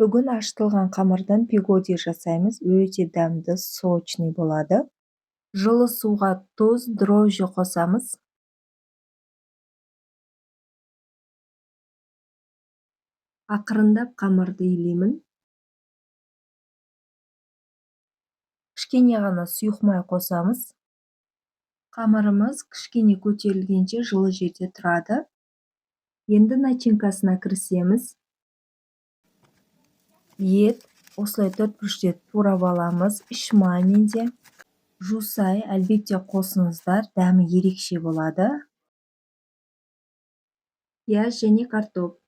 Бүгін ашытылған қамырдан пигоди жасаймыз. Өте дәмді, сочный болады. Жылы суға тұз, дрожжи қосамыз. Ақырындап қамырды илеймін. Кішкене ғана сұйық май қосамыз. Қамырымыз кішкене көтерілгенше жылы жерде тұрады. Енді начинкасына кірісеміз. Ет осылай төрт бұрышты турап аламыз. Іш май менде. Жусай әлбетте қосыңыздар, дәмі ерекше болады. Пияз және картоп.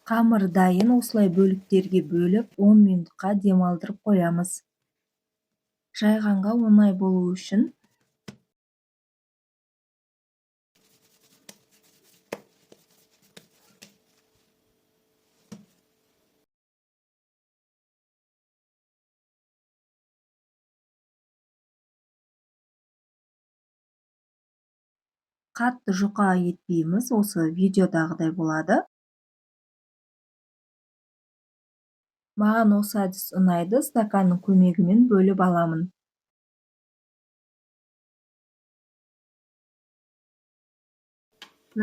Қамыр дайын, осылай бөліктерге бөліп, 10 минутқа демалдырып қоямыз. Жайғанға оңай болу үшін. Қатты жұқа етпейміз, осы видеодағыдай болады. Маған осы әдіс ұнайды, стаканның көмегімен бөліп аламын.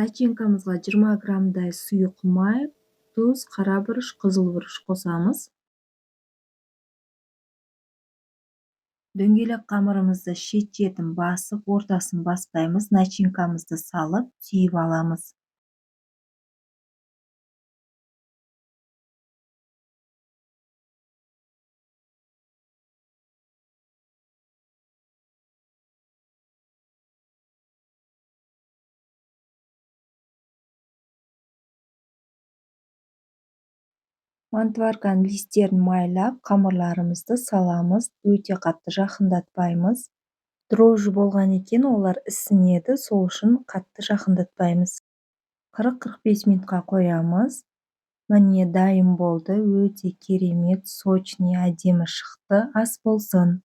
Начинкамызға 20 граммдай сұйық май, тұз, қара бұрыш, қызыл бұрыш қосамыз. Дөңгелек қамырымызды шет-шетін басып, ортасын баспаймыз, начинкамызды салып, түйіп аламыз. Мантоварканың листерін майлап, қамырларымызды саламыз, өте қатты жақындатпаймыз. Дрожжи болған екен, олар ісінеді, сол үшін қатты жақындатпаймыз. 40-45 минутқа қоямыз. Міне, дайын болды, өте керемет, сочный, әдемі шықты. Ас болсын.